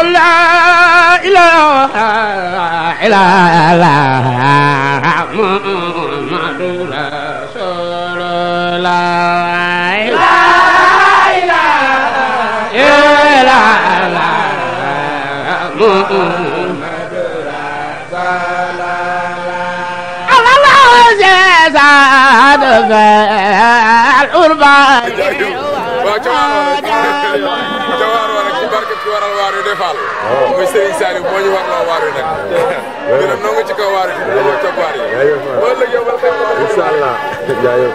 لا إله إلا الله محمد رسول الله لا إله إلا الله محمد رسول الله زاد الأربعة waral waar yu defal mooy Serigne Saliou moo ñu war loo waar yu nag gërëm noo nga ci kaw waar yi dañoo topp waar yi wala la yow inshallah jaayoo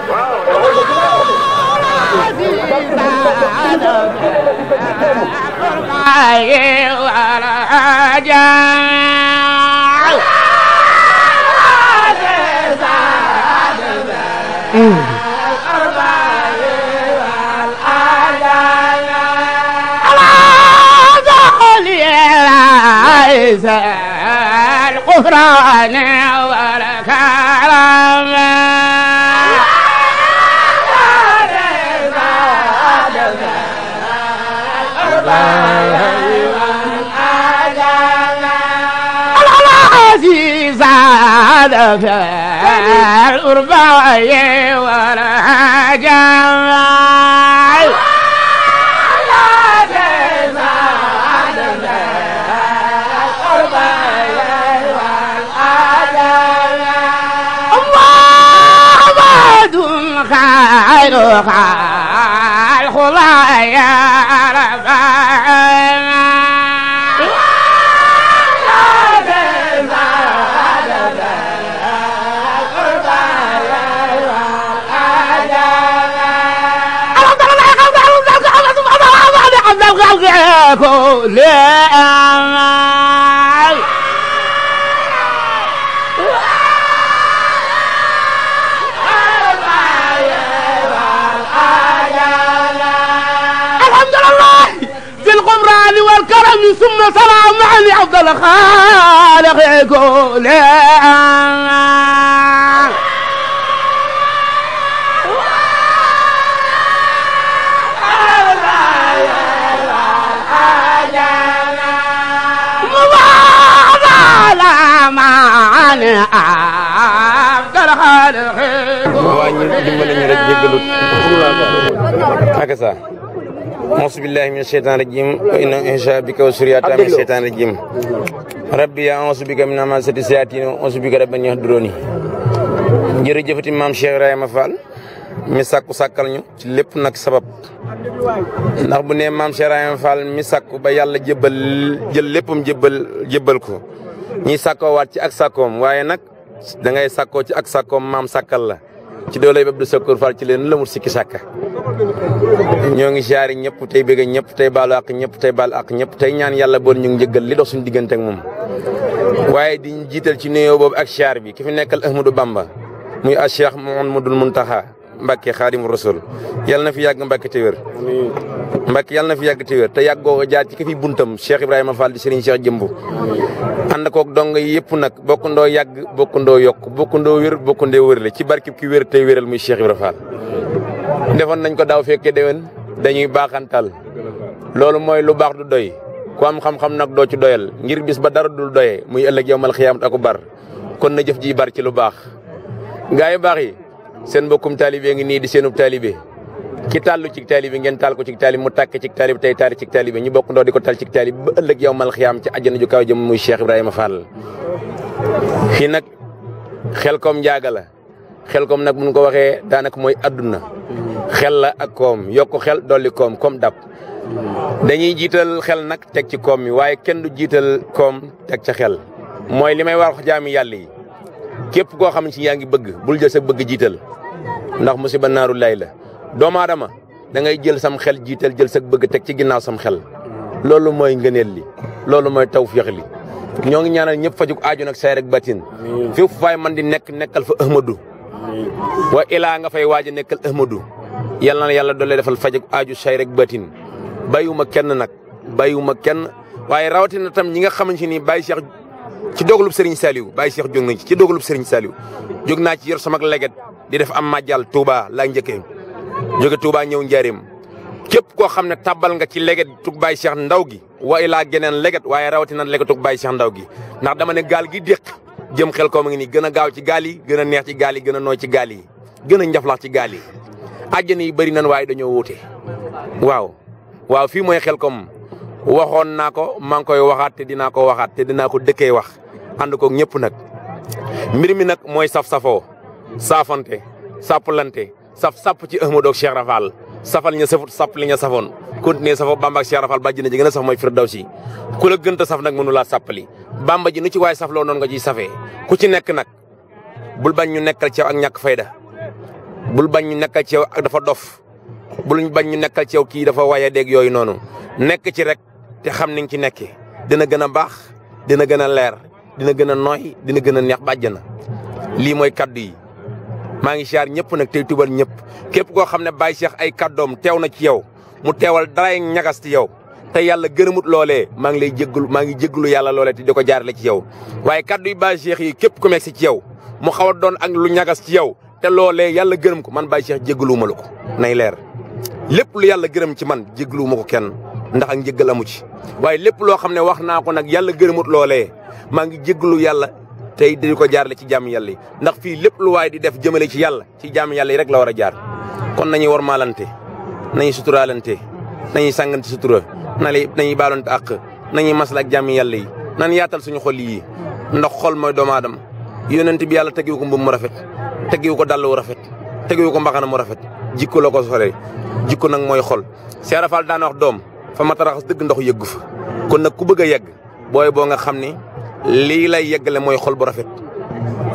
القرآن والكلام العزيز هذا في الأربعة والجمال خير خلق الله يا رب كل أمل القمران والكرم ثم سلام علي عبد الخالق كل أعوذ بالله من الشيطان الرجيم وإن إنشاء بك وسرياتا من الشيطان الرجيم ربي أعوذ بك من همزات الشياطين وأعوذ بك رب أن يحضروني jërëjëfati maam Cheikh Ibrahima Fall mi sàkku sàkkal ñu ci lépp nag sabab ndax bu ne maam Cheikh Ibrahima Fall mi sàkku ba yàlla jël léppam jébbal ko ñi sàkkoo waat ci ak sàkkoom waaye nag da ngay sàkkoo ci ak sàkkoom maam sàkkal la ci doolay Abdou Sakkour Fall ci leen la mu sikki sàkka ñoo ngi siyaari ñëpp tey bëgg ñëpp tey baalu ak ñëpp tey baal ak ñëpp tey ñaan yàlla bool ñu njëggal li dox suñu diggante ak moom waaye di jiital ci nuyoo boobu ak siyaar bi ki fi nekkal Ahmadou Bamba muy a Cheikh Mouhamadoul Mountakha Mbacké Khadimu Rasul yàlla na fi yàgg Mbacké te wér Mbacké yàlla na fi yàgg te wér te yàggoo jaar ci ki fi buntam Cheikh Ibrahima Fall di Serigne Cheikh Jëmbu ànd koog dong yëpp nag bokkandoo yàgg bokkandoo yokk bokkandoo wér bokkandoo wérle ci barkib ki wér tey wéral muy Cheikh Ibrahima Fall defoon nañ ko daaw fekke déwén dañuy baaxantal loolu mooy lu baax du doy ku am xam-xam nag doo ci doyal ngir bis ba dara dul doyee muy ëllëg yawmal xiyaamati aku bar kon na jëf ji bar ci lu baax gaa yu baax yi seen mbokkum taalibe ngi nii di seenub taalibe ki tàllu ci taalibe ngeen taal ko ci taalibe mu tàkk ci taalibe tey taari ci taalibe ñu bokk ndoo di ko tal ci taalibe ba ëllëg yawmal xiyaam ci àjjana ju kaw jëm muy Cheikh Ibrahima Fall fii nag Xelkom njaaga la Xelkom nag buñ ko waxee daanaka mooy adduna xel la ak koom yokku xel dolli koom comme dab dañuy jiital xel nag teg ci koom mi waaye kenn du jiital koom teg ca xel mooy li may wax jaami yàlla yi képp koo xam ne si yaa ngi bëgg bul jël sa bëgg jiital ndax musiba naaru lay la doomu aadama da ngay jël sam xel jiital jël sa bëgg teg ci ginnaaw sam xel loolu mooy ngëneel li loolu mooy tawfiix li ñoo ngi ñaanal ñëpp fajuk aaju nag say rek batin fépp faay man di nekkal fa Ahmadou wa ilaa nga fay waaj a nekkal Ahmadou yàlla na yàlla doole defal fajuk aaju say rek batin bàyyiwuma kenn nag bàyyiwuma kenn waaye rawatina tam ñi nga xamante ni Baye Cheikh ci dogalub Serigne Saliou Baye Cheikh jóg nañ ci dogalub Serigne Saliou jóg naa ci yor sama leget di def am màjjal Touba laa njëkkee jóge Touba ñëw Njaaréem képp koo xam ne tabbal nga ci leget tug Baye Cheikh ndaw gi wa ilaa geneen leget waaye rawatina legetug Baye Cheikh Ndaw gi ndax dama ne gaal gi déq jëm xel ko ma ngi nii gën a gaaw ci gaal yi gën a neex ci gaal yi gën a nooy ci gaal yi gën a njaflax ci gaal yi àjjana yi bëri nan waaye dañoo wuute waaw fii mooy xel kom waxoon naa ko maa ngi koy waxaat te dinaa ko waxaat te dinaa ko dëkkee wax ànd koog ñëpp nag mbir mi nag mooy saf-safoo saafante sàppalante saf-sapp ci Ahmadou ak Cheikh Rafal safal ña safut sapp li ña safoon continuer safoo Bamba ak Cheikh Rafal ba jëna ji gën a saf mooy Firdawsi ku la gënta saf nag mënu laa sàppali Bamba ji nu ci waaye safloo noonu nga ciy safee ku ci nekk nag bul bañ ñu nekkal ci yow ak ñàkk fayda bul bañ ñu nekkal ci yow ak dafa dof bul bañ ñu nekkal ci yow kii dafa waye dégg yooyu noonu nekk ci rek te xam ni nga ci nekkee dina gën a baax dina gën a leer dina gën a nooy dina gën a neex bàjjana lii mooy kaddu yi maa ngi siyaar ñëpp nag tey tubal ñëpp képp koo xam ne Baye Cheikh ay kaddoom teew na ci yow mu teewal daray ñagas ci yow te yàlla gërëmut loolee maa ngi jéggalu yàlla loolee te di ko jaarale ci yow waaye kaddu yi Baye Cheikh yi képp ku nekk si ci yow mu xaw a doon ak lu ñagas ci yow te loolee yàlla gërëm ko man Baye Cheikh jéggaluwuma la ko nay leer lépp lu yàlla gërëm ci man jéggaluwuma ko kenn ndax ak njéggal amu ci waaye lépp loo xam ne wax naa ko nag yàlla gërëmut loolee maa ngi jéggalu yàlla tey di ko jaarale ci jàmm yàlla yi ndax fii lépp lu waaye di def jëmale ci yàlla ci jàmm yàlla yi rek la war a jaar kon nañuy warmaalante nañuy suturaalante nañuy sàngante sutura nañuy baalante àq nañuy masla ak jàmm yàlla yi nan yaatal suñu xol yi ndax xol mooy doomu aadama yonent bi yàlla tegiwu ko mbubb mu rafet tegiwu ko dàll wu rafet tegiwu ko mbaxana mu rafet jikko la ko solee jikko nag mooy xol Cheikh Rafal daan wax doom fa mataraxas dëgg ndox yëggu fa kon nag ku bëgg a yegg booy boo nga xam ni lii lay yeggale mooy xol bu rafet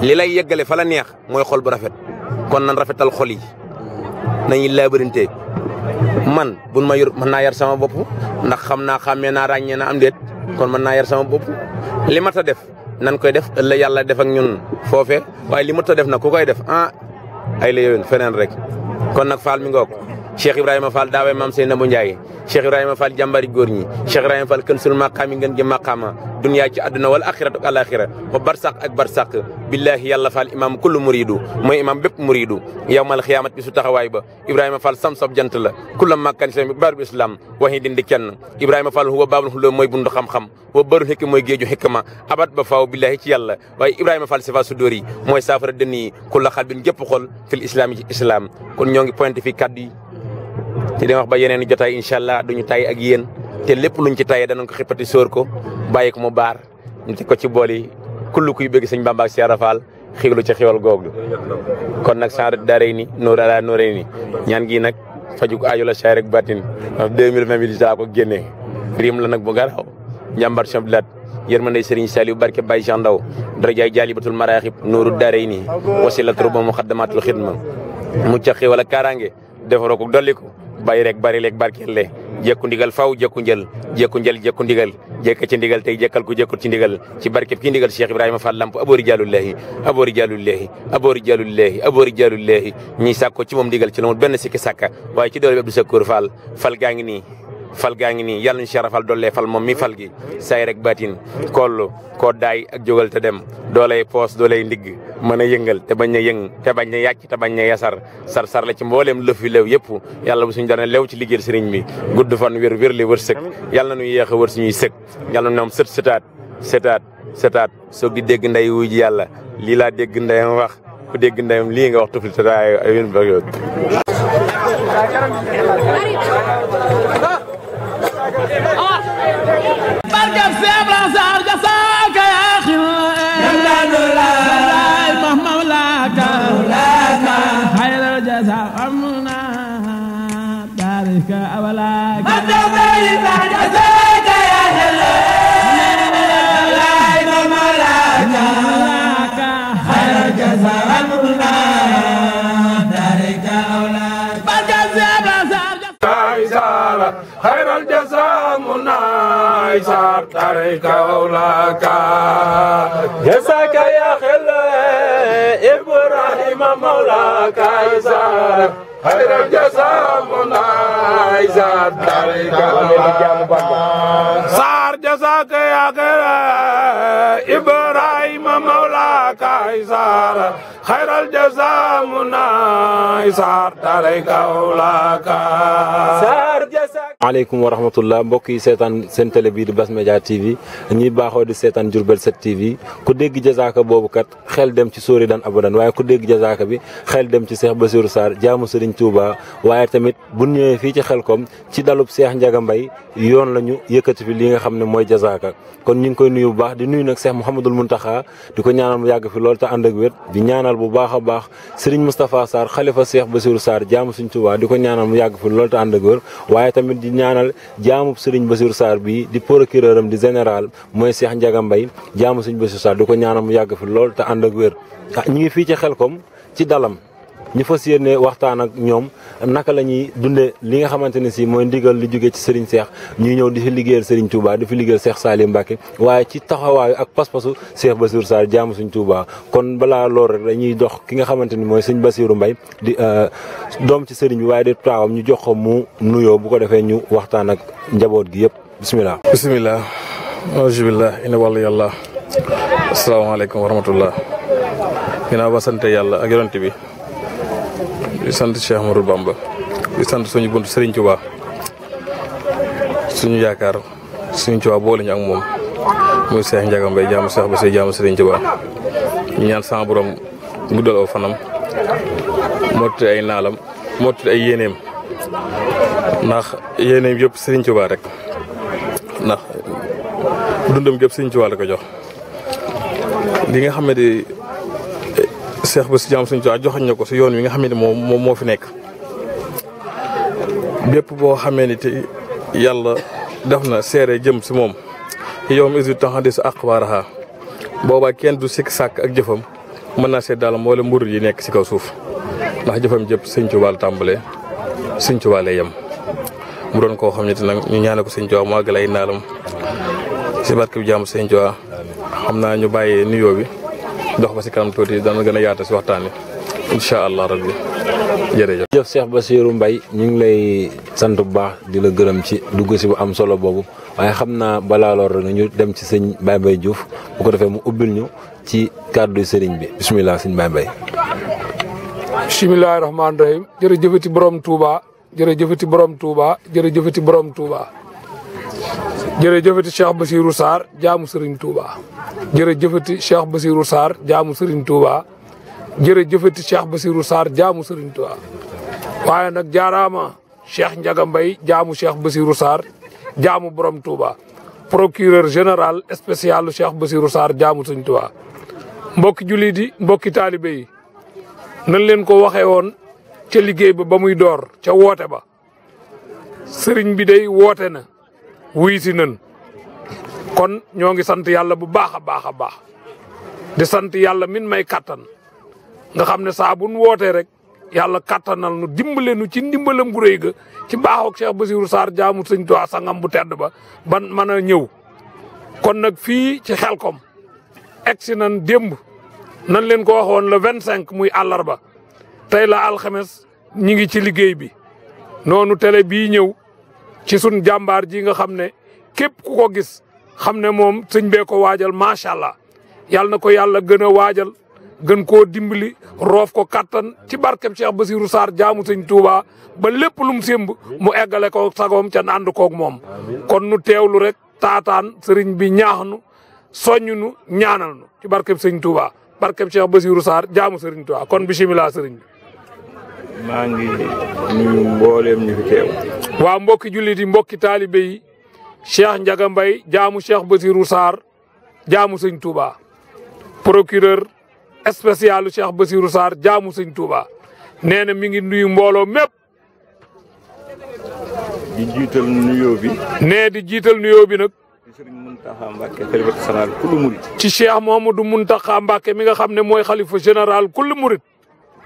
lii lay yeggale fa la neex mooy xol bu rafet kon nan rafetal xol yi nañuy laabirinte man buñ ma yor mën naa yar sama bopp ndax xam naa xàmmee naa ràññee na am déet kon mën naa yar sama bopp li mat a def nan koy def ëllëg yàlla def ak ñun foofe waaye li mat a def nag ku koy def ay la yowén feneen rek kon nag Fall mi ngoog Cheikh Ibrahima Fall daawee maam Seynabou Ndiaye Cheikh Ibrahima Fall jàmbari góor ñi Cheikh Ibrahima Fall kën sul maqaami ngeen gi maqaama duniyaa ci àdduna wala axiratu ak alaxira wa barsaq ak barsaq billahi yàlla Fall imam kullu muridu mooy imam bépp muridu yawmal xiyamat bi su taxawaay ba Ibrahima Fall sam-sob jant la kulla makkan islam baarul islam waxi dindi kenn Ibrahima Fall huwa baabul xuloo mooy bundu xam-xam wa barul xikma mooy géeju xikma abat ba faaw billahi ci yàlla waaye Ibrahima Fall sifa su dóor yi mooy saafara dënn yi kulla xalbin jëpp xol fil islam yi ci islam kon ñoo ngi pointé fii kaddu yi te di wax ba yeneen i jotaay incha allah duñu tay ak yéen te lépp luñ ci tayee danañ ko xippati sóor ko bàyyi ko mu baar ñu teg ko ci bool yi kullu kuy bëgg sëñ Bamba ak Cheikh Rafal xiwlu ci xiwal googu kon nag sanret daaray ni nóor ala nóoré ni ñaan gi nag faju ko aajo la saay rek batin 2020 bi daa ko génnee riim la nag bu garaw njàmbar chambilat yërmande Serigne Saliou barke Baye Cheikh Ndaw darajaay jaalibatul maraaxib nóoru daaray ni wasila turba muxaddamatul xidma mucca xiwal ak kaaraange defaroo ko dolli ko bàyyi rek bari leeg barkelle jekku ndigal faw jekku njël jekku ndigal jekk ci ndigal tey jekkal ku jekkul ci ndigal ci barkeb ki ndigal Cheikh Ibrahima Fall Lamp aboori jalullahi ñiy sàkko ci moom ndigal ci la mu benn sikki sàkka waaye ci doole bi Abdou Sakour Fall fal gaa ngi nii yàlla ñu Cheikh Rafal dollee fal moom mi fal gi saay rek batin kollu koo daay ak jógal te dem doolay poos doolay ndigg mën a yëngal te bañ a yëng te bañ a yàcc te bañ a yasar sar la ci mbooleem lëf yu lew yëpp yàlla bu suñu dana lew ci liggéeyal sëriñ bi gudd fan wér li wërsëg yàlla na ñu yéex a wër suñuy sëg yàlla na ñoom setaat soog di dégg nday wuy ji yàlla lii laa dégg ndeyam wax ku dégg ndeyam lii nga wax tufli tataay ayun ba barkab seebla saar ja saaka yaa xil lay mahmawlaaka xayral jasa amuna barika awalaaka lay mahmawlaaka xayral jasa amuna barika awalaaka barkab seebla saar ja xayral jasa سار تاريك أولاك جزاك يا خل إبراهيم مولاك سار خير الجزاء مناي سار تاريك أولاك سار جزاك يا خل إبراهيم مولاك سار خير الجزاء مناي سار تاريك أولاك سار جزاك maaleykum wa rahmatullah mbokk yi seetaan seen télé bii di Bass Media TV ñuy baaxoo di seetaan Diourbel 7 TV ku dégg jazaaka boobu kat xel dem ci sóori dan abadan waaye ku dégg jazaaka bi xel dem ci Cheikh Bassirou Sarr jaamu Serigne Touba waaye tamit bu ñëwee fii ci Xelkom ci dalub Cheikh Ndiaga Mbaye yoon la ñu yëkkati fi li nga xam ne mooy jazaaka kon ñu ngi koy nuyu bu baax di nuyu nag Cheikh Mouhamadoul Mountakha di ko ñaanal mu yàgg fi loolu te ànd ak wér di ñaanal bu baax a baax Serigne Moustapha Sarr xalifa Cheikh Bassirou Sarr jaamu Serigne Touba di ko ñaanal mu yàgg fi loolu te ànd ak wér waaye tamit di ñaanal jaamu Serigne Bassirou Sarr bi di procureur am di général mooy Cheikh Ndiaga Mbaye jaamu Serigne Bassirou Sarr di ko ñaanal mu yàgg fi lool te ànd ak wér ñu ngi fii ci Xelkom ci dalam ñu fas yéene waxtaan ak ñoom naka la ñuy dundee li nga xamante ne si mooy ndigal li jógee ci Serigne Cheikh ñuy ñëw di fi liggéeyal Serigne Touba di fi liggéeyal Cheikh Salim Mbacké waaye ci taxawaayu ak pas-pasu Cheikh Bassirou Sarr jaamu Serigne Touba kon balaa loolu rek dañuy dox ki nga xamante ni mooy Serigne Bassirou Mbaye di doom ci Serigne bi waaye di taawam ñu jox ko mu nuyoo bu ko defee ñu waxtaan ak njaboot gi yëpp bisimilah. bisimilah. alhamdulilah ina wàllu yàlla. asalaamaaleykum wa rahmatullah. ginnaaw ba sant yàlla ak yonent bi. di sant Cheikh Ahmadou Bamba di sant suñu buntu Serigne Touba suñu yaakaar Serigne Touba boole ñu ak moom muy Cheikh Ndiaga Mbaye jaamu Cheikh Bassirou jaamu Serigne Touba ñu ñaan sama borom guddal aw fanam mottali ay naalam mottali ay yéeneem ndax yéeneem yëpp Serigne Touba rek ndax dundam yëpp Serigne Touba la ko jox li nga xam ne Cheikh Bassirou jaamu Serigne Touba joxañ na ko si yoon wi nga xam ne moom moo fi nekk bépp boo xamee ni te yàlla def na seere jëm si moom yow mi usi tax di sa aqbaaraha boobaa kenn du sikk sàkk ak jëfam mën naa seet daal moo la mburu yi nekk si kaw suuf ndax jëfam jëpp Serigne Touba la tàmbalee Serigne Touba lay yem mu doon koo xam ne te nag ñu ñaane ko Serigne Touba mu àggal ay naalam si barke bi jaamu Serigne Touba xam naa ñu bàyyee nuyoo bi dox ba si kanam tuuti dana gën a yaata si waxtaan wi incha allah rabbi jërëjëf. jëf Cheikh Bassirou Mbaye ñu ngi lay sant bu baax di la gërëm ci dugg si bu am solo boobu waaye xam naa balaa lool rek ñu dem ci sëñ Baye Mbaye Diouf bu ko defee mu ubbil ñu ci kàddu sëriñ bi bisimilah sëñ Baye Mbaye. bisimilah rahmaani rahim jërëjëfati borom Touba jërëjëfati borom Touba jërëjëfati borom Touba. jërëjëfati Cheikh Bassirou Sarr jaamu Serigne Touba jërëjëfati Cheikh Bassirou Sarr jaamu Serigne Touba jërëjëfati Cheikh Bassirou Sarr jaamu Serigne Touba waaye nag jaaraama Cheikh Ndiaga Mbaye jaamu Cheikh Bassirou Sarr jaamu borom Touba procureur général spécial Cheikh Bassirou Sarr jaamu Serigne Touba mbokki jullit yi mbokki taalibe yi nan leen ko waxee woon ca liggéey ba muy door ca woote ba Serigne bi day woote na wuy si nan kon ñoo ngi sant yàlla bu baax a baax a baax di sant yàlla min may kattan nga xam ne saa bu nu wootee rek yàlla kattanal nu dimbale nu ci ndimbalam gu rëy ga ci baaxoog Cheikh Bassirou Sarr jaamu Serigne Touba sangam bu tedd ba ban mën a ñëw kon nag fii ci Xelkom egsi nan démb nan leen ko waxoon le 25 muy àllarba tey la alxames ñi ngi ci liggéey bi noonu télé bii ñëw ci sun jàmbaar ji nga xam ne képp ku ko gis xam ne moom sëñ bee ko waajal macha allah yàlla na ko yàlla gën a waajal gën koo dimbali roof ko kattan ci barkeb Cheikh Bassirou Sarr jaamu sëñ Touba ba lépp lu mu sémb mu eggale ko sagoom ca ànd koog moom. kon nu teewlu rek taataan sëriñ bi ñaax nu soññ nu ñaanal nu ci barkeb sëñ Touba barkeb Cheikh Bassirou Sarr jaamu sëriñ Touba kon bisimilah sëriñ bi. maa ngi nuyu mbooleem ñu fi teew. waa mbokki jullit yi mbokki taalibe yi Cheikh Ndiaga Mbaye jaamu Cheikh Bassirou Sarr jaamu sëñ Touba procureur spécial Cheikh Bassirou Sarr jaamu sëñ Touba nee na mi ngi nuyu mbooloo mépp di jiital nuyoo bi. nee di jiital nuyoo bi nag. ci Serigne Mountakha Mbacké xalifa général kullu murid. ci Cheikh Mouhamadou Mountakha Mbacké mi nga xam ne mooy xalifa général kullu murid.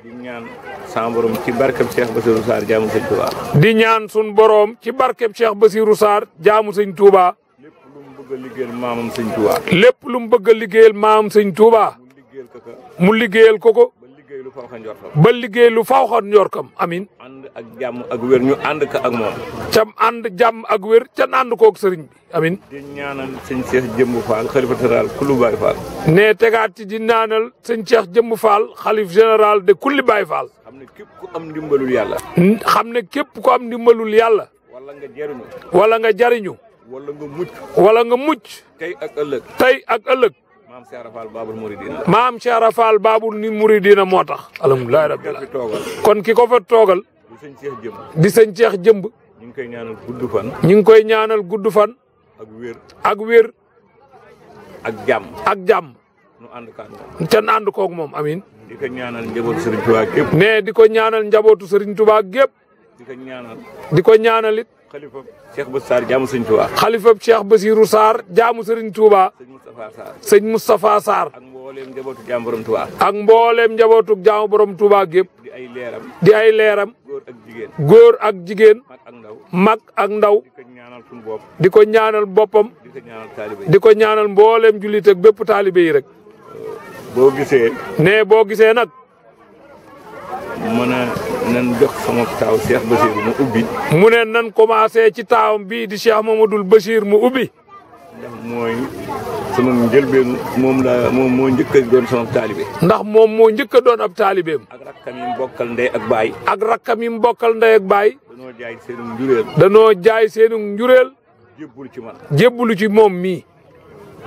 di ñaan sama borom ci barkeb Cheikh Bassirou Sarr jaamu sëñ Touba. di ñaan sun borom ci barkeb Cheikh Bassirou Sarr jaamu sëñ Touba. lépp lu mu bëgg a liggéeyal maamam sëñ Touba. lépp lu mu bëgg a liggéeyal maamam sëñ Touba. mu liggéeyal ko ko. ba liggéey lu fawxa njorkam amin ànd ak jàmm ak wér ñu ànd ko ak moom. cam ànd jàmm ak wér ca ànd koog sëriñ bi amin di ñaanal sëñ Cheikh Jëmb Fall xalifa général kullu Baye Fall. ne tegaat ci di ñaanal sëñ Cheikh Jëmb Fall xalif général de kulli Baye Fall. xam ne képp ku am ndimbalul yàlla. xam ne képp ku am ndimbalul yàlla. wala wala nga jariñu. wala nga jariñu. wala nga mucc. wala nga mucc. tey ak ëllëg. tey ak ëllëg. maam Cheikh Rafal Babul Mouridina. maam Cheikh Rafal Babul ni Mouridina moo tax. alhamdulilah rabbil alamin. kon ki ko fa toogal. di sëñ Cheikh Jëmb. di sëñ Cheikh Jëmb. ñu ngi koy ñaanal gudd fan. ñu ngi koy ñaanal gudd fan. ak wér. ak wér. ak jàmm. ak jàmm. nu ànd kaan moom. te ànd koog moom amiin. di ko ñaanal njabootu Serigne Touba gépp. ne di ko ñaanal njabootu Serigne Touba gépp. di ko ñaanal. di ko ñaanal it. xalifa Cheikh Bassirou Sarr jaamu Serigne Touba. xalifa Cheikh Bassirou Sarr jaamu Serigne Touba. sëñ Moustapha Sarr. sëñ Moustapha Sarr. ak mbooleem njabootu jaamu borom Touba. ak mbooleem njabootu jaamu borom Touba gépp. di ay leeram. di ay leeram. góor ak jigéen. góor ak jigéen. mag ak ndaw. mag ak ndaw. di ko ñaanal suñu bopp. di ko ñaanal boppam. di ko ñaanal taalibe yi. di ko ñaanal mbooleem jullit ak bépp taalibe yi rek. boo gisee. ne boo gisee nag. mën a nan jox sama taaw Cheikh Bassirou mu ubbi. mu ne nan commencé ci taawam bii di Cheikh Mamadou Bachir mu ubbi. ndax mooy sama njëlbeen moom moo njëkk a doon sama taalibe. ndax moom moo njëkk a doon ab taalibeem. ak rakkam yi mu bokkal ndey ak baay. ak rakkam yi mu bokkal ndey ak baay. danoo jaay seenu njureel. danoo jaay seenu njureel. jébbul ci man. jébbalu ci moom mii.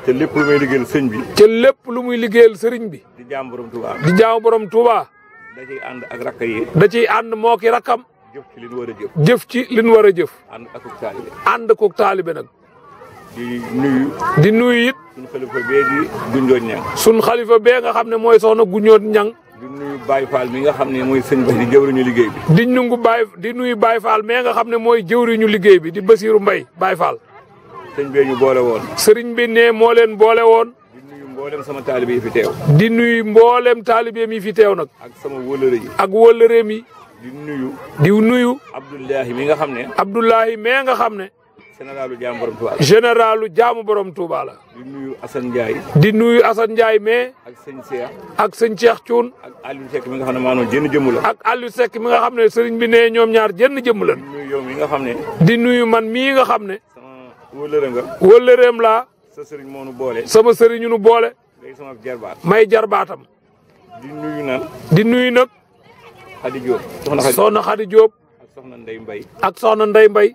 te lépp lu may liggéeyal sëñ bi. te lépp lu muy liggéeyal sëriñ bi. di jaam borom Touba. di jaamu borom Touba. da ciy ànd ak rakk yi. da ciy ànd moo ki rakkam. jëf ci li ñu war a jëf. jëf ci li ñu war a jëf. ànd ak taalibe. ànd koog taalibe nag. di nuyu. di nuyu it. suñu xalifa bee di Gunjoon Ñang. sun xalifa bee nga xam ne mooy soxna Gunjoon Ñang. di nuyu Baye Fall mi nga xam ne mooy sëñ Bass di jëwriñu liggéey bi. di nuyu Baye Fall mais nga xam ne mooy jëwriñu liggéey bi di Bassirou Mbaye Baye Fall. sëñ bee ñu boole woon. sëriñ bi ne moo leen boole woon. di nuyu mboolem sama taalibe yi fi teew. di nuyu mboolem taalibeem yi fi teew nag. ak sama wëlëre yi. ak wëllëreem yi. di nuyu. di nuyu. Abdoulahi mi nga xam ne. Abdoulahi mais nga xam ne. généralu jaamu borom Touba. généralu jaamu borom Touba la. di nuyu Assane Ndiaye. di nuyu Assane Ndiaye mais. ak sëñ Cheikh. ak sëñ Cheikh Thioune. ak Aliou Seck mi nga xam ne maanaam jënn jëmm la. ak Aliou Seck mi nga xam ne sëriñ bi ne ñoom ñaar jënn jëmm la. di nuyu yow mi nga xam ne. di nuyu man mii nga xam ne. sama wëlëre nga. wëllëreem laa. sa sëriñ moo nu boole. sama sëriñu nu boole. ngay sama jarbaat. may jarbaatam. di nuyu naan. di nuyu nag. Khady Diop. soxna Khady Diop. ak soxna Ndeye Mbaye. ak soxna Ndeye Mbaye.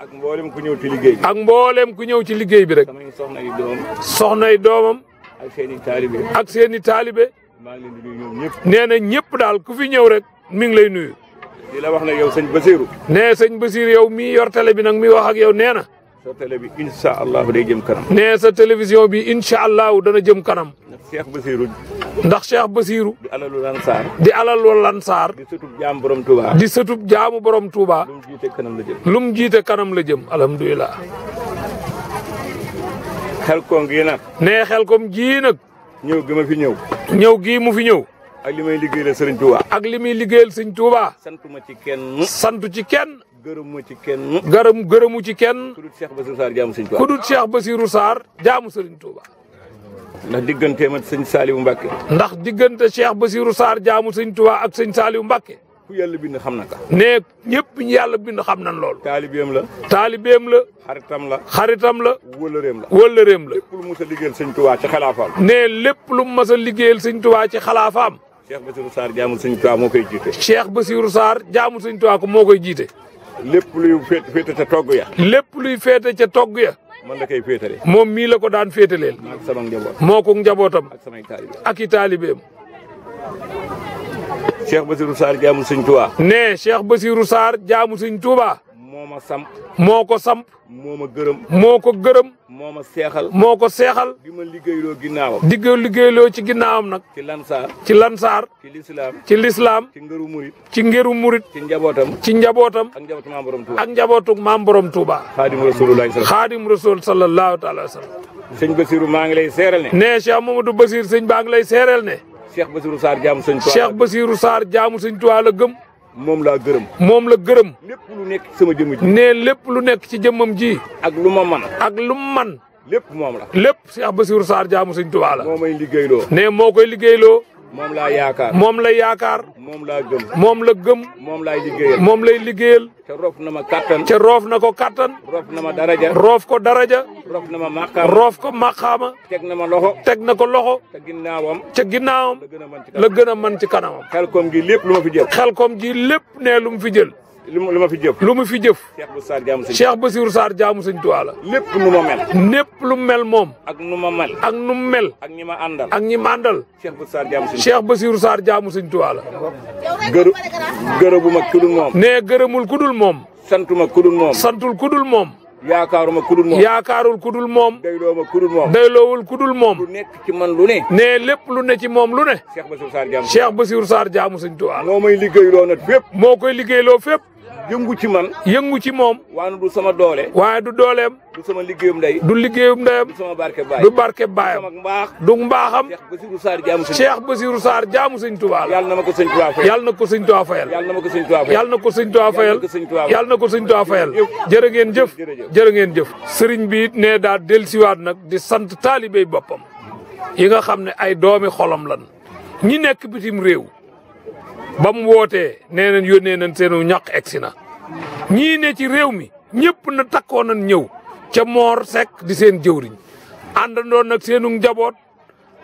ak mboolem ku ñëw ci liggéey bi. ak mboolem ku ñëw ci liggéey bi rek. samay soxna yi doom. soxnay doomam. ak seen i taalibe. ak seen i taalibe. maa ngi leen di nuyu ñoom ñëpp. nee na ñëpp daal ku fi ñëw rek mi ngi lay nuyu. di la wax ne yow sëñ Bassirou. nee sëñ Bassirou yow mii yor télé bi nag mi wax ak yow nee na. sa télé bi incha allah day jëm kanam. nee sa télévision bi incha allahu dana jëm kanam. ndax Cheikh Bassirou. ndax Cheikh Bassirou. di alalu Lansar. di alal wal Lansar. di sëtub jaam borom Touba. di sëtub jaamu borom Touba. lu mu jiite kanam la jëm. lu mu jiite kanam la jëm alhamdulilah. xel koom gi nag. nee xel kom ji nag. ñëw gi ma fi ñëw. ñëw gii mu fi ñëw. ak li may liggéeyal Serigne Touba. ak li muy liggéeyal sëñ Touba. santuma ci kenn. santu ci kenn. gërëmuma ci kenn. gërëmu ci kenn. ku dul Cheikh Bassirou Sarr jaamu Serigne ku Touba. dul Cheikh Bassirou Sarr jaamu Serigne Touba. ndax digganteem ak sëñ Saliou Mbacke. ndax diggante Cheikh Bassirou Sarr jaamu sëñ Touba ak sëñ Saliou Mbacke. ku yàlla bind xam na ka. nee ñëpp ñu yàlla bind xam nañ loolu. taalibeem la. taalibeem la. xaritam la. xaritam la. wëlëreem la. wëllëreem la. lépp lu mus a liggéeyal sëñ Touba ci xalaafaam. nee lépp lu mu mas a liggéeyal sëñ Touba ci xalaafaam. Cheikh Bassirou Sarr jaamu sëñ Touba moo koy jiite. Cheikh Bassirou Sarr jaamu sëñ Touba ko moo koy jiite. lépp luy féete ca togg ya. lépp luy féete ca togg ya. man la koy féetale. moom mii la ko daan féetaleel. ak sama njaboot. moo ko njabootam. ak samay taalibe. ak i taalibeem. Cheikh Bassirou Sarr jaamu sëñ Touba. nee Cheikh Bassirou Sarr jaamu sëñ Touba. moo ma samp. moo ko samp. moo ma gërëm. moo ko gërëm. moo ma seexal. moo ko seexal. di ma liggéeyloo ginnaawam. digga liggéeyloo ci ginnaawam nag. ci Lansar. ci Lansar. ci lislaam. ci lislaam. ci ngëru murit. ci ngeru murit. ci njabootam. ci njabootam. ak njabootu maam borom Touba. ak njabootuk maam borom Touba. xaadimu rasulullahi sallallahu. xaadim rasul sallallahu taala wa sallam. sëñ Bassirou maa ngi lay seeral ne. nee Cheikh Mamadou Bassir sëñ baa ngi lay seereel ne. Cheikh Bassirou Sarr jaamu sëñ Touba. Cheikh Bassirou Sarr jaamu sëñ Touba la gëm. moom laa gërëm. moom la gërëm. lépp lu nekk sama jëmm ji. nee lépp lu nekk ci jëmmam ji. ak lu ma man ak lu mu man lépp moom la. lépp Cheikh Bassirou Sarr jaamu sëñ Touba la. moo may liggéeyloo. nee moo koy liggéeyloo. moom laa yaakaar. moom la yaakaar. moom laa gëm. moom la gëm. moom laay liggéeyal. moom lay liggéeyal. te roof na ma kattan. ca roof na ko kattan. roof na ma daraja. roof ko daraja. roof na ma màqaam. roof ko maqaama. teg na ma loxo. teg na ko loxo. te ginnaawam. ca ginnaawam la gën a mën ci la gën a mën ci kanamam. xel koom gi lépp lu ma fi jël. xel kom ji lépp nee lu mu fi jël. lu ma fi jëf. lu mu fi jëf. Cheikh Bassirou Sarr jaamu sëñ Cheikh Bassirou Sarr jaamu sëñ Tuubaa la. lépp nu ma mel. lépp lu mel moom. ak nu ma mel. ak nu mu mel. ak ñi ma àndal. ak ñi ma àndal. Cheikh Bassirou Sarr jaamu sëñ Cheikh Bassirou Sarr jaamu sëñ Tuubaa la. gërëbuma kudul moom. nee gërëmul kudul moom. santuma kudul moom. santul kudul moom. yaakaaruma kudul moom. yaakaarul kudul moom. daylooma kudul moom. dayloowul kudul moom. lu nekk ci man lu ne. nee lépp lu ne ci moom lu ne. Cheikh Bassirou Sarr jaamu. Cheikh Bassirou Sarr jaamu sëñ Tuubaa la. moo may liggéeyloo nag fépp. moo koy liggéeyloo fépp. yëngu ci man. yëngu ci moom. waaye du sama doole. waaye du dooleem. du sama liggéeyum ndey. du liggéeyum ndeyam. du sama barke baay. du barke baayam. sama mbaax. du mbaaxam. Cheikh Bassirou Sarr jaamu sëñ. Cheikh Bassirou Sarr jaamu sëñ Tuubaa la. yàlla na ma ko sëñ Tuubaa fayal. yàlla na ko sëñ Tuubaa fayal. yàlla na ma ko sëñ Tuubaa fayal. yàlla na ko sëñ Tuubaa fayal. yàlla na ko sëñ Tuubaa fayal. jërë ngeen jëf jërë ngeen jëf. sëriñ bi it ne daal dellusiwaat nag di sant taalibey boppam yi nga xam ne ay doomi xolam lan ñi nekk bitim réew ba mu wootee nee nañ yónnee nañ seenu ñaq egsi na ñii ne ci réew mi ñëpp na takkoo nañ ñëw ca Mor Seck di seen jëwriñ àndandoon nag seenu njaboot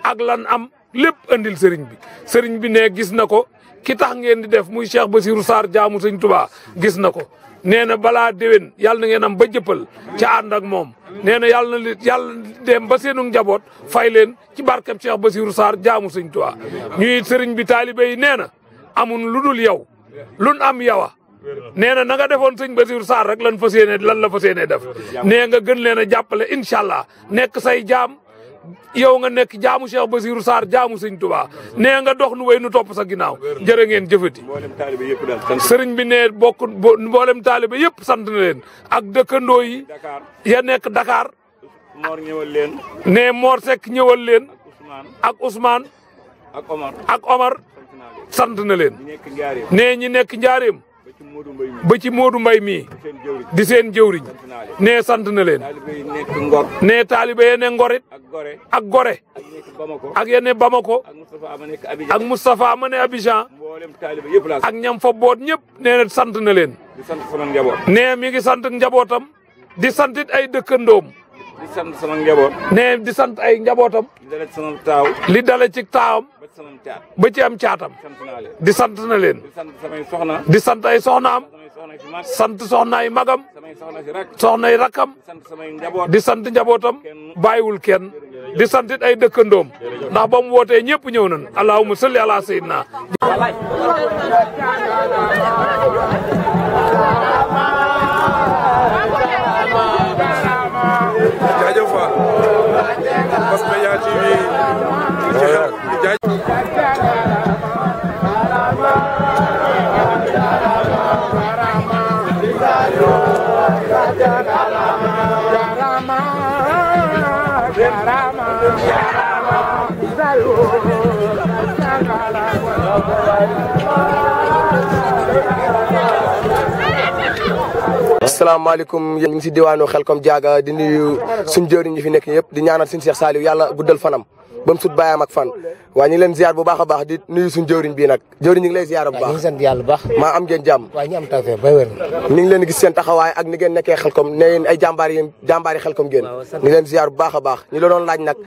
ak lan am lépp andil sëriñ bi ne gis na ko ki tax ngeen di def muy Cheikh Bassirou Sarr jaamu sëñ Tuubaa gis na ko nee na balaa déwén yàlla na ngeen am ba jëppal ca ànd ak moom nee na yàlla dem ba seenu njaboot fay leen ci barkeb Cheikh Bassirou Sarr jaamu sëñ Tuubaa ñuy sëriñ bi taalibe yi nee na amun lu dul yow lun am yawa nee na nga defoon sëñ Bassirou Sarr rek lan la fas yéene def nee nga gën leen a jàppale incha allah nekk say jaam yow nga nekk jaamu Cheikh Bassirou Sarr jaamu sëñ Tuubaa nee nga dox nu wéy nu topp sa ginnaaw jërë ngeen jëfati sëriñ bi ne mboolem taalibe yëpp sant na leen ak dëkkandoo yi ya nekk Dakar ne Mor Seck ñëwal leen ak Ousmane ak Omar sant na leen ne ñi nekk njaareem ba ci Modou Mbaye mii di seen jëwriñ ne sant na leen ne taalibe ye ne Ngorit ak Gore ak yene Bamako ak Moustapha ma ne Abidjan ak ñam fa boot ñëpp nee na sant na leen ne mi ngi sant njabootam di santit ay dëkkandoom di sant sama njaboot ne di sant ay njabootam li dale ci taawam ba ci am caatam di sant na leen di sant ay soxnaam sant soxnaay magam soxnaay rakkam di sant njabootam bàyyiwul kenn di santit ay dëkkandoom ndax ba mu wootee ñëpp ñëw nañ allahumma salli ala sayyidina jaajëf Fall Bass Media TV asalaamaaleykum yéen ñu ngi si diwaanu Xelkom Diaga di nuyu suñ jëriñ ñi fi nekk yëpp di ñaanal suñu Cheikh Saliou yàlla guddal fanam ba mu sut bàyyam ak fan waaye ñu ngi leen ziar bu baax a baax di nuyu suñ jëriñ bii nag jëriñ ñu ngi lay ziar bu baax ñu ngi sant yàlla bu baax maa am ngeen jàmm waaye ñu am tawfeex ba wér ñu ngi leen gis seen taxawaay ak ni ngeen nekkee Xelkom ne yéen ay jàmbaari Xelkom ngeen ñu ngi leen ziar bu baax a baax ñu la doon laaj nag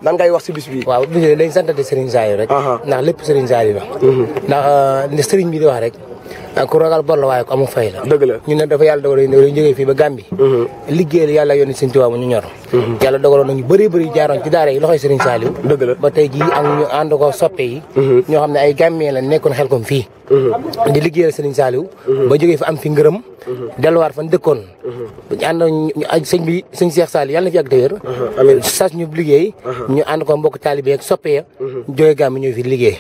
lan ngay wax si bis bi waaw bis bi lañ santati Serigne Saliou rek ndax lépp Serigne Saliou la ndax li Serigne bi di wax rek ku ragal bor la waaye ko amul fay la dëgg la ñun nag dafa yàlla dogaloon ñu jógee fii ba Gambie liggéeyal yàlla yónni Serigne Touba mu ñu ñor yàlla dogaloon nañu bëri jaaroon ci daara yi loxoy Serigne Saliou dëgg la ba tey jii ak ñu ànd ko soppe yi ñoo xam ne ay Gambien la nekkoon Xelkom fii di liggéeyal Serigne Saliou ba jógee fi am fi ngërëm delluwaat fan dëkkoon ànd sëñ bi sëñ Cheikh Saliou yàlla na fi yàgg te wér sas ñu liggéey ñu ànd ko mbokk taalibe ak soppe ya jógee Gambie ñëw fi liggéey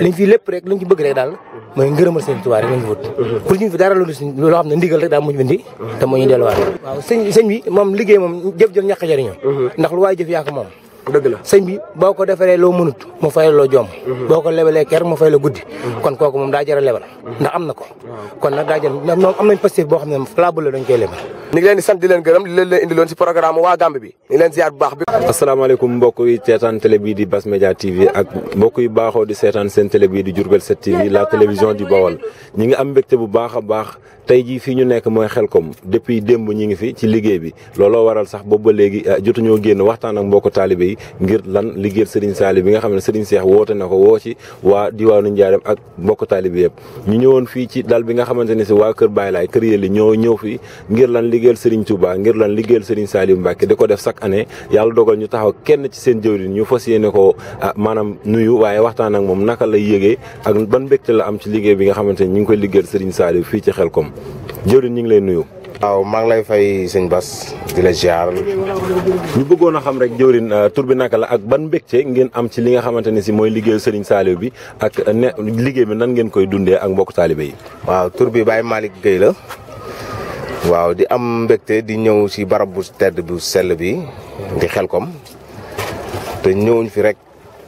liñ fi lépp rek luñ ci bëgg rek daal mooy ngërëmal Serigne Touba rek lañ fi wut pour ñu fi dara loo xam ne ndigal rek daal muñu bindi te moo ñu delluwaat waaw sëñ bi moom liggéey moom jëf jël ñàkk jëriñoo ndax lu waay jëf yaa ko moom dëgg la sëñ bi boo ko defaree loo mënut mu fay loo joom boo ko lebalee ker mu fay la guddi kon kooku moom daa jar a lebal ndax am na ko kon nag daa jar moom am nañ pastif boo xam ne fala bu la dañ koy lebal ñu ngi leen di sant di leen gërëm di leen indiloon si programme waa Gambie bi ñu ngi leen ziar bu baax bi. asalaamaaleykum mbokk yi seetaan télé bii di Bass Media TV ak mbokk yi baaxoo di seetaan seen télé bii di Diourbel 7 TV la télévision du Bawol ñi ngi am mbégte bu baax a baax tey jii fii ñu nekk mooy Xelkom depuis démb ñi ngi fi ci liggéey bi looloo waral sax boobu ba léegi jotuñoo génn waxtaan ak mbokku taalibe yi ngir lan liggéeyal Serigne Saliou bi nga xam ne Serigne Cheikh woote na ko woo ci waa diwaanu Njaareem ak mbokku taalibe yëpp ñu ñëwoon fii ci dal bi nga xamante ne si waa Kër Baye Laay kër yëli ñoo ñëw fii ngir lan liggéeyal Serigne Touba ngir lan liggéeyal Serigne Saliou Mbacke di ko def chaque année yàlla dogal ñu taxaw kenn ci seen jëwriñ ñu fas yéene ko maanaam nuyu waaye waxtaan ak moom naka lay yëgee ak ban mbégte la am ci liggéey bi nga xamante ne ñu ngi koy liggéeyal Serigne Saliou fii ci Xelkom jëwriñ ñu ngi lay nuyu. waaw maa ngi lay fay sëñ Bass di la ziar. ñu bëggoon a xam rek jëwriñ tur bi naka la ak ban mbégte ngeen am ci li nga xamante ne si mooy liggéeyu Serigne Saliou bi ak liggéey bi nan ngeen koy dundee ak mbokk taalibe yi. waaw tur bi Baye Malick Gueye la. waaw di am mbégte di ñëw si barab bu tedd bu sell bi di Xelkom te ñëwuñ fi rek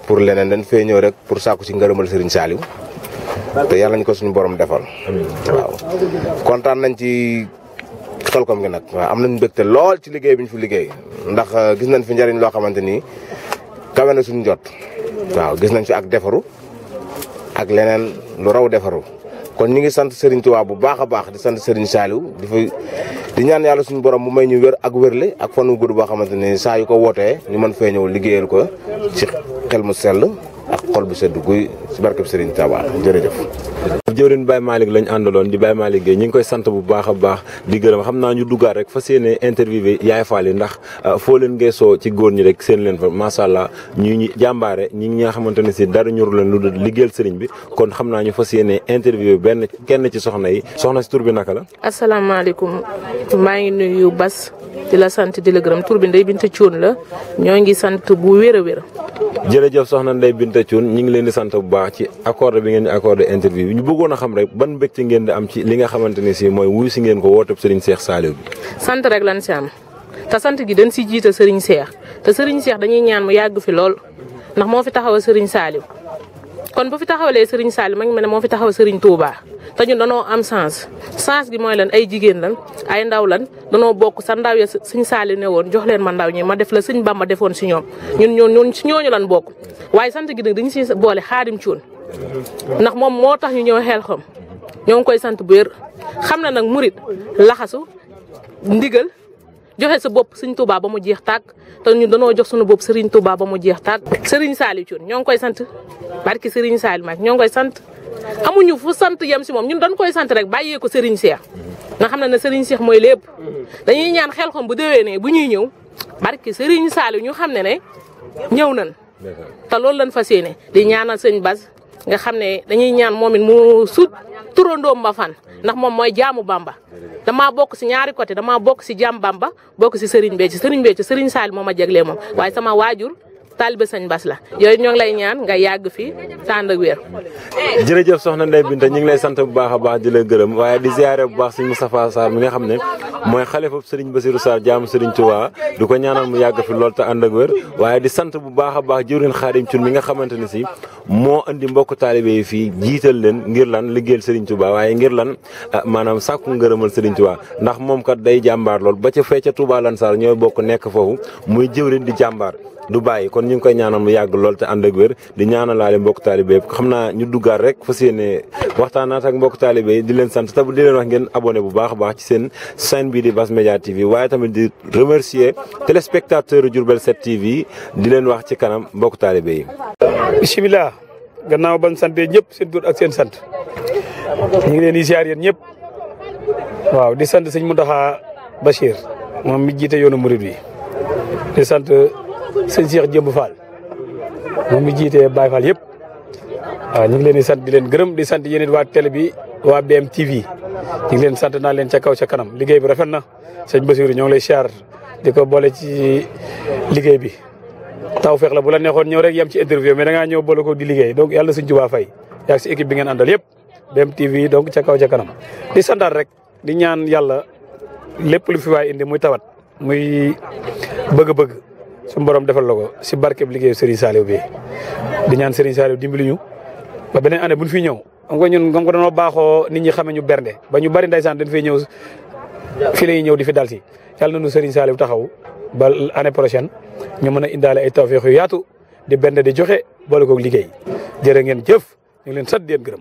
pour leneen dañ fee ñëw rek pour sàkku si ngërëmal Serigne Saliou te yàlla ñu ko suñu borom defal. waaw kontaan nañ ci Xelkom gi nag. waaw am nañ mbégte lool ci liggéey bi ñu fi liggéey ndax gis nañ fi njëriñ loo xamante ni kawe na suñu jot. waaw gis nañ fi ak defaru ak leneen lu raw defaru kon ñu ngi sant Serigne Touba bu baax a baax di sant Serigne Saliou di ñaan yàlla suñu borom mu may ñu wér ak wérle ak fan wu gudd boo xamante ni saa yu ko wootee ñu mën fee ñëw liggéeyal ko ci xel mu sell ak xol bu sedd guy si barkeb Serigne Touba jërëjëf. jëwriñ Baye Malick lañ àndaloon di Baye Malick Gueye ñu ngi koy sant bu baax a baax di gërëm xam naa ñu duggaat rek fas yéene interviewé Yaay Fall yi ndax foo leen geesoo ci góor ñi rek seen leen fa macha allah ñu jàmbaare ñi nga xamante ne si dara ñuru leen lu liggéeyal sëriñ bi kon xam naa ñu fas yéene interviewé kenn ci soxna yi soxna si tur bi naka la. asalaamaaleykum maa ngi nuyu Bass di la sant di la gërëm tur bi Ndeye Binta Thioune la ñoo ngi sant bu wér a wér. jërëjëf soxna Ndeye Binta Thioune ñu ngi leen di sant bu baax ci accordé bi ngeen di accordé interview bi ñu bëggoon a xam rek ban mbégte ngeen di am ci li nga xamante ne si mooy wuyu si ngeen ko wooteb Serigne Cheikh Saliou bi. sant rek lan si am te sant gi dañ si jiite Serigne Cheikh te Serigne Cheikh dañuy ñaan mu yàgg fi lool ndax moo fi taxawal Serigne Saliou kon bu fi taxawalee Serigne Saliou ma ngi mel ne moo fi taxawal Serigne Touba te ñun danoo am chance gi mooy lan ay jigéen lan ay ndaw lan danoo bokk sa ndaw ya Serigne Saliou ne woon jox leen ma ndaw ñi ma def la Serigne Bamba defoon si ñoom ñun si ñooñu lan bokk waaye sant gi nag dañu si boole Xaadim Thioune ndax moom moo tax ñu ñëw Xelkom ñoo ngi koy sant bu wér xam na nag murit laxasu ndigal joxe sa bopp Serigne Touba ba mu jeex tàkk te ñun danoo jox suñu bopp Serigne Touba ba mu jeex tàkk Serigne Saliou Thioune ñoo ngi koy sant barki Serigne Saliou Mbacke ñoo ngi koy sant amuñu fu sant yem si moom ñun dañ koy sant rek bàyyee ko Serigne Cheikh nga xam ne Serigne Cheikh mooy lépp dañuy ñaan Xelkom bu déwénee bu ñuy ñëw barki Serigne Saliou ñu xam ne ñëw nañ te loolu lañ fas yéene di ñaanal sëñ Bass nga xam ne dañuy ñaan moom it mu sut turandoom ba fan ndax moom mooy jaamu Bamba damaa bokk si ñaari côté damaa bokk si jaam Bamba bokk si Serigne Béthio Serigne Saliou moo ma jaglee moom waaye sama waajur taalibe sëñ Bass la yooyu ñoo ngi lay ñaan nga yàgg fi tànd ak wér. jërëjëf soxna Ndeye Binta ñu ngi lay sant bu baax a baax di la gërëm waaye di ziare bu baax sëñ Moustapha Sarr mi nga xam ne mooy xalifa Serigne Bassirou Sarr jaamu Serigne Touba di ko ñaanal mu yàgg fi lool te ànd ak wér waaye di sant bu baax a baax jëwriñ Xaadim Thioune mi nga xamante ne si moo andi mbokk taalibe yi fii jiital leen ngir lan liggéeyal Serigne Touba waaye ngir lan maanaam sàkku ngërëmal Serigne Touba ndax moom kat day jàmbaar lool ba ca fee ca Touba Lansar ñooy bokk nekk foofu muy jëwriñ di jàmbaar du bàyyi kon ñu ngi koy ñaanal mu yàgg lool te ànd ak wér di ñaanalaale mbokk taalibe yëpp xam naa ñu duggaat rek fas yéene waxtaanaat ak mbokk taalibe yi di leen sant te di leen wax ngeen abonné bu baax a baax ci seen chaîne bii di Bass Media TV waaye tamit di remercier téléspectateur Diourbel 7 TV di leen wax ci kanam mbokk taalibe yi. bisimilah gannaaw ban sante ñëpp seen tur ak seen sant ñu ngi leen di ziar yéen ñëpp waaw di sant sëñ Mountakha Bachir moom mi jiite yoonu murid bi di sant sëñ Cheikh Jëmb Fall moom mi jiite Baye Fall yëpp waaw ñu ngi leen di sant di leen gërëm di sant yéen it waa télé bi waa BM TV ñu ngi leen sant naa leen ca kaw ca kanam liggéey bi rafet na sëñ Bassirou ñoo ngi lay siyaar di ko boole ci liggéey bi taw feex la bu la neexoon ñëw rek yem ci interview mais da ngaa ñëw boole ko di liggéey donc yàlla na sëñ Tuubaa fay yaa si équipe bi ngeen àndal yëpp BM TV donc ca kaw ca kanam di santaat rek di ñaan yàlla lépp lu fi waay indi muy tawat muy bëgg-bëgg suñu borom defal la ko si barkeb liggéeyu Serigne Saliou bi di ñaan Serigne Saliou dimbali ñu ba beneen année bu ñu fi ñëw xam nga ñun comme que dañoo baaxoo nit ñi xamee ñu bernde ba ñu bari ndeysaan dañ fay ñëw fii la ñuy ñëw di fi dal si yàlla na nu Serigne Saliou taxaw ba année prochaine ñu mën a indaale ay tawfeex yu yaatu di benn di joxe boole koog liggéey jërë ngeen jëf ñu ngi leen sant di leen gërëm.